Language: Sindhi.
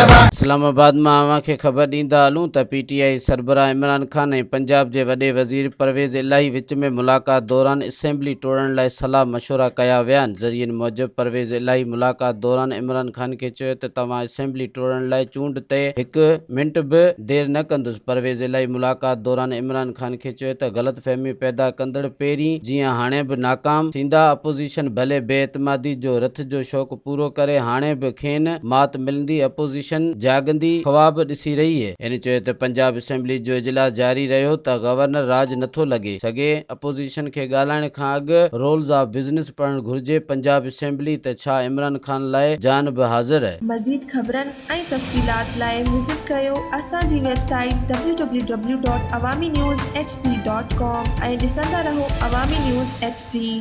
اسلام آباد مان اوهان کي خبر ڏيندا هلون ته پي ٽي آء سربراهه عمران خان ۽ پنجاب جي وڏي وزير پرويز الاهي وچ ۾ ملاقات دوران اسيمبلي ٽوڙڻ لاء صلاح مشورا ڪيا ويا آهن. ذريعن موجب پرويز الاهي ملاقات دوران عمران خان کي چيو ته توهان اسيمبلي ٽوڙڻ لاء چونڊ تي هڪ منٽ به دير نه ڪندس. پرويز الاهي ملاقات دوران عمران خان کي چيو ته غلط فهميون پيدا ڪندڙ پهرين جيان هاڻي به ناڪام ٿيندا، اپوزيشن ڀلي بي اعتمادي جو رٿ جو شوق پورو ڪري هاڻي به کين مات ملندي، اپوزيشن جاڳندي خواب ڏسي رهي اهي. هن چيو ته پنجاب اسيمبلي جو اجلاس جاري رهيو ته گورنر راڄ نٿو لڳي سگهي، اپوزيشن کي ڳالهائڻ کان اڳ رولز آف بزنس پڙهڻ گهرجي، پنجاب اسيمبلي ته ڇا عمران خان لاء جان به حاضر. مزيد خبرن ۽ تفصيلات لاء وزٽ ڪريو اسان جي website W W W dot Awami news H D dot com ۽ ڏسندا رهو عوامي نيوز ايڇ ڊي.